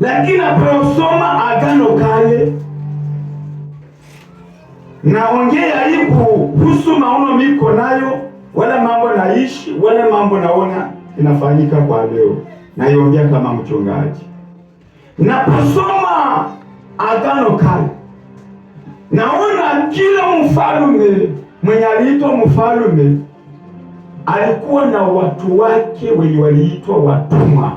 Lakini naposoma Agano Kale, naongea hii kuhusu maono miko nayo, wala mambo naishi, wala mambo naona inafanyika kwa leo, naiongea kama mchungaji. Naposoma Agano Kale, naona kila mfalme mwenye aliitwa mfalme alikuwa na watu wake wenye waliitwa watumwa.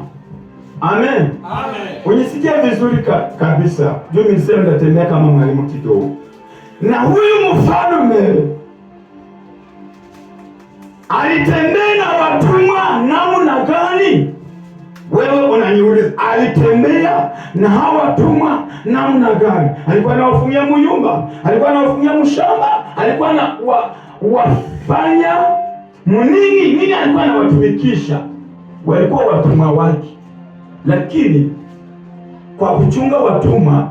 Amen. Amen. Unisikia vizuri kabisa. Juu nilisema nitatembea kama mwalimu kidogo. Na huyu mfalme alitembea na watumwa namna gani? Wewe unaniuliza alitembea na hawa watumwa namna gani? Alikuwa anawafungia munyumba, alikuwa anawafungia mshamba, alikuwa na wafanya munini nini, alikuwa anawatumikisha. Walikuwa watumwa wake, lakini kwa kuchunga watumwa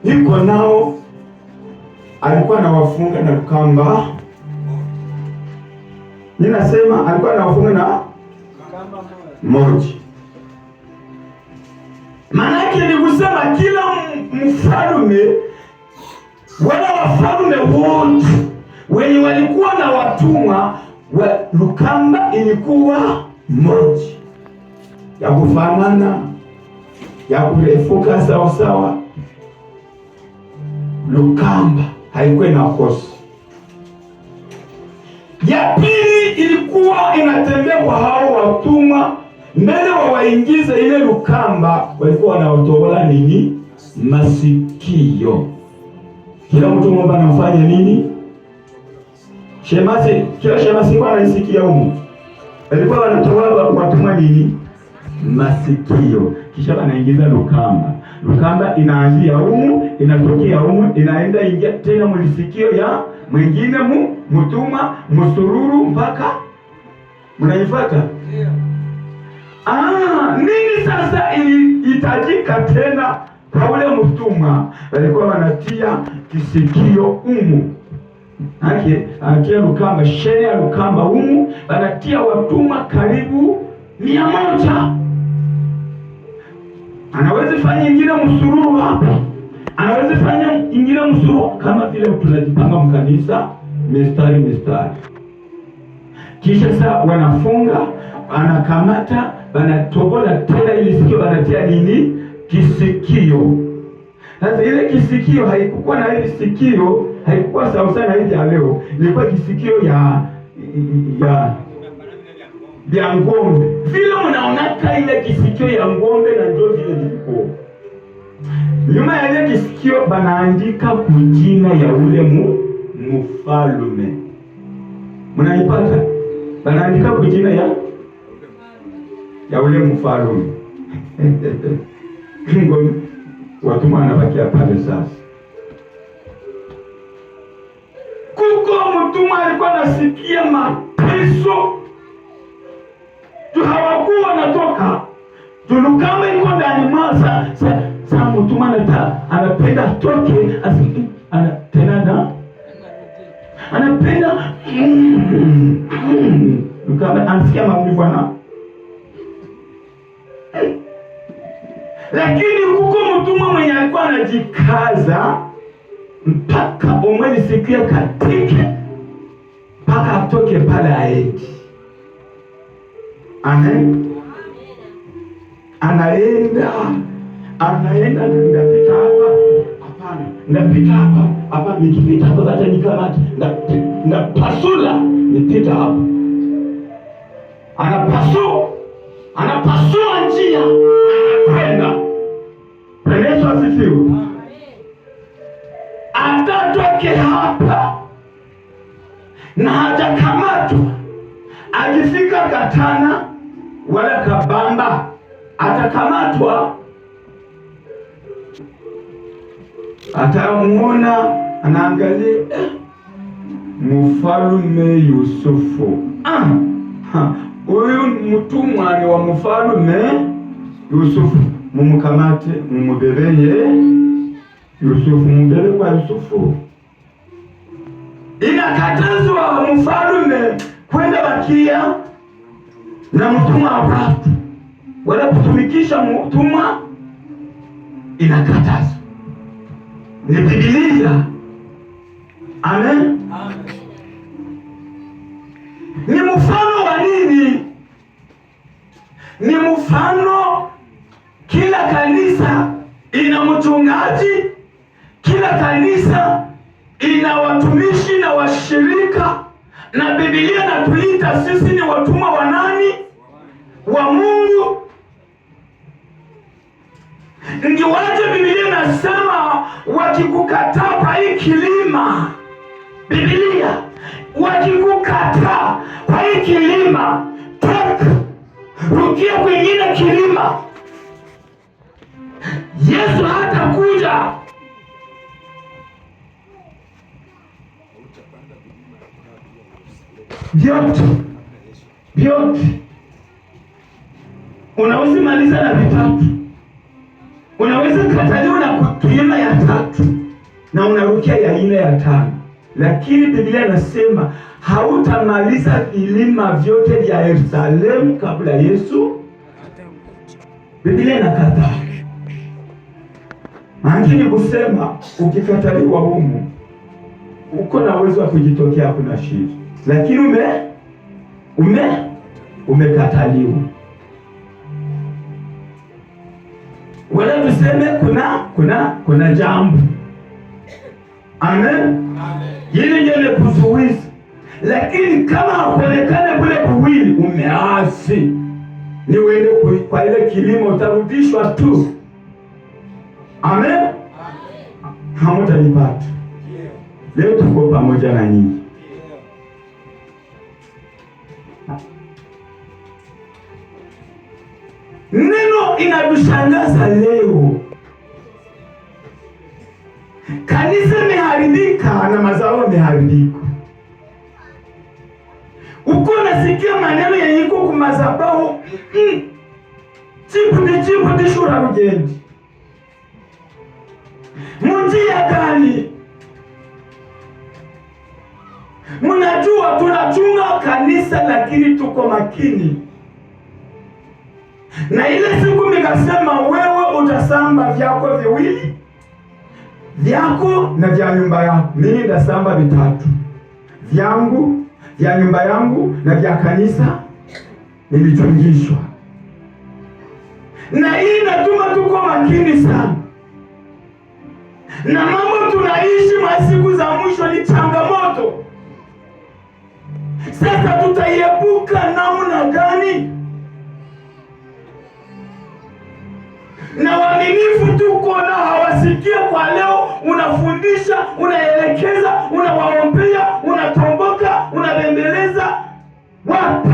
iko nao, alikuwa anawafunga na kamba. Ninasema alikuwa anawafunga na moja. Maanake ni kusema kila mfalme wala wafalme wote wenye walikuwa na watumwa wa lukamba ilikuwa moja ya kufanana, ya kurefuka sawasawa. Lukamba haikuwa inakosa. Ya pili ilikuwa inatembea kwa hao watumwa, mbele wawaingize ile lukamba, walikuwa wanaotobola nini? Masikio. Kila mtu mwomba anamfanya nini? Shemasi, kila shemasi kwa anaisikia humu. Walikuwa wanatobola watumwa nini? Masikio. Kisha wanaingiza lukamba. Lukamba inaanzia humu, inatokea humu, inaenda ingia tena mulisikio ya mwingine mutuma msururu mpaka mnaifuata. Ndio. Nini sasa ilihitajika tena kwa ule mtumwa? Walikuwa wanatia kisikio umu. Ake, anatia lukamba, shene ya lukamba umu, wanatia watumwa karibu 100. Anaweza fanya ingine msururu hapa, anaweza fanya ingine msururu kama vile tunajipanga mkanisa mistari mistari. Kisha sasa wanafunga, wanakamata, wanatobola tena ili sikio, wanatia nini? Kisikio. Sasa ile kisikio haikukuwa na ile sikio, haikukuwa sawa sana hivi ya leo. Ilikuwa kisikio ya ya ng'ombe. Vile mnaonaka ile kisikio ya ng'ombe na ndio vile ilikuwa. Nyuma ya ile kisikio banaandika kujina ya ule mfalme. Mnaipata? Banaandika kujina ya ule mfalme. Ngombe watumwa wanabakia pale sasa. Kuko mtumwa alikuwa anasikia mateso. Tu hawakuwa wanatoka. Tulukama iko ndani mwao sa mtumwa anapenda atoke, tena na anapenda Lukamba anasikia maumivu ana. Lakini kuko mtumwa mwenye alikuwa anajikaza mpaka omwezi siku ya katike mpaka atoke pale aende. Amen. Anaenda, anaenda, ndapita hapa, hapana, ndapita hapa, hapa, nikipita hapa hata nikamata, ndapasula, nipita hapa. Anapasua, anapasua njia, anakwenda. Bwana Yesu asifiwe. Atatoke hapa na hajakamatwa, akifika Katana wala Kabamba atakamatwa, atamuona, anaangalia, mfalme Yusufu. Huyu mtumwa ni wa mfalme Yusufu, mumkamate mumubebeye Yusufu, mubebe kwa Yusufu. Inakatazwa mfalme kwenda bakia na mtumwa wa watu. Wala kutumikisha mtumwa inakatazwa. Ni Biblia. Amen. Amen. Ni mfano wa nini? Ni mfano, kila kanisa ina mchungaji, kila kanisa ina watumishi na washirika, na Biblia natuita sisi ni watumwa wa nani? Wa Mungu. Ngiwaje Biblia nasema wakikukataa kwa hii kilima, Biblia wakikukataa kwa hii kilima, toka rukia kwingine kilima. Yesu hatakuja. Vyote vyote unaweza maliza na vitatu, unaweza kataliwa na kilima ya tatu na unarukia ya nne ya tano, lakini Biblia inasema hautamaliza vilima vyote vya Yerusalemu kabla Yesu. Biblia inakataa. Maana ni kusema ukikataliwa humu uko na uwezo wa kujitokea, kuna shida, lakini umekataliwa. Wala tuseme kuna jambo. Amen. Yile ndio imekuzuiza, lakini kama hakuonekana kule kuwili, umeasi ni uende kwa ile kilimo, utarudishwa tu. Amen. Hamutanipata leo, tuko pamoja na nyinyi. Neno inatushangaza leo, kanisa imeharibika na mazao yameharibika. Uko nasikia maneno yenye iko kumazabahu chiputi shura rugendi munjia gani? Mnajua tunachunga kanisa, lakini tuko makini. Na ile siku nikasema wewe utasamba vyako viwili, vyako na vya nyumba yako. Mimi nitasamba vitatu, vyangu, vya nyumba yangu na vya kanisa nilichungishwa. Na hii inatuma tuko makini sana, na mambo tunaishi masiku za mwisho ni changamoto. Sasa tutaiepuka namna gani? Na waaminifu tuko na hawasikie kwa leo, unafundisha, unaelekeza, unawaombea, unatomboka, unabembeleza, wapi?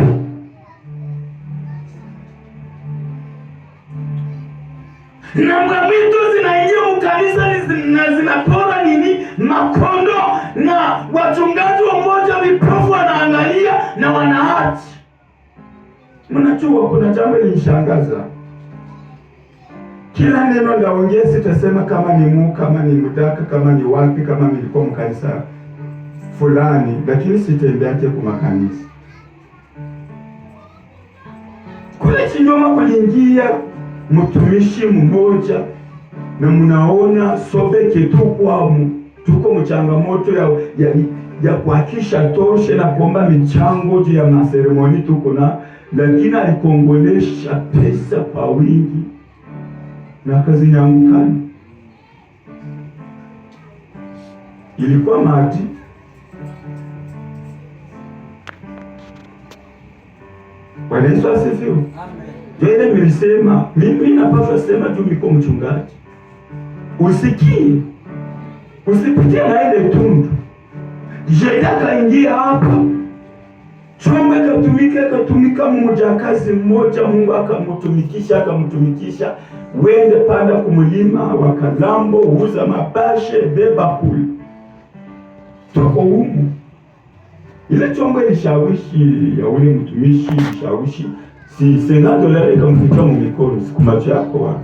Na mbwa zinaingia mkanisa na zinapora nini makondo, na wachungaji wamoja vipofu wanaangalia na wanaacha. Mnajua kuna jambo linishangaza. Kila neno ndaongea sitasema kama ni mu, kama ni mudaka, kama ni wapi, kama nilikuwa mkanisa fulani, lakini sitembeake kwa makanisa. Kule Chinyoma kuliingia mtumishi mmoja na mnaona sobeke tuko mchangamoto ya kuhakisha toshe na kuomba michango juu ya maseremoni tuko na, lakini alikongolesha pesa kwa wingi na akazinyangukana. Ilikuwa mati Bwana Yesu asifiwe. Amen. Nilisema mimi napaswa sema tu miko mchungaji. Usikie. Usipitie na ile tundu. Jeda kaingia hapa. Chombo ikatumika mmoja kazi mmoja, Mungu akamtumikisha. Wende panda kumulima wa Kalambo, uza mabashe, beba kule. Toko humu. Ile chombo ilishawishi ya ule mtumishi, ilishawishi si $50 ikamfikia mu mikono, siku macho yako wa.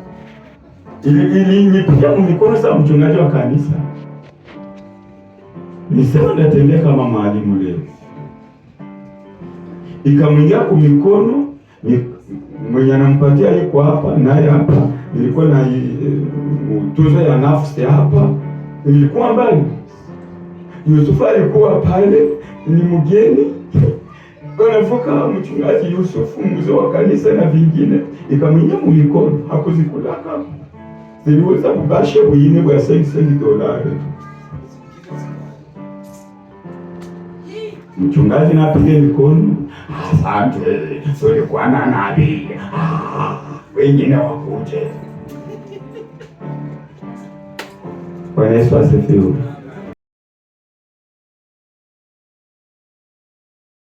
Ili nipitia mu mikono sa mchungaji wa kanisa. Nisema natembea kama mwalimu leo. Ikamwingia ku mikono, Mwenye anampatia iko hapa naye hapa, nilikuwa na tuzo ya nafsi hapa, nilikuwa mbali. Yusufu alikuwa pale, ni mgeni wanavuka mchungaji Yusufu, mzee wa kanisa na vingine, ikamwingia mumikono, hakuzikulaka, ziliweza kubashe bwine bwa 5 dolari. Mchungaji napiga mikono, asante, tulikuwa na nabii, ah, wengine wakuje. Bwana Yesu asifiwe.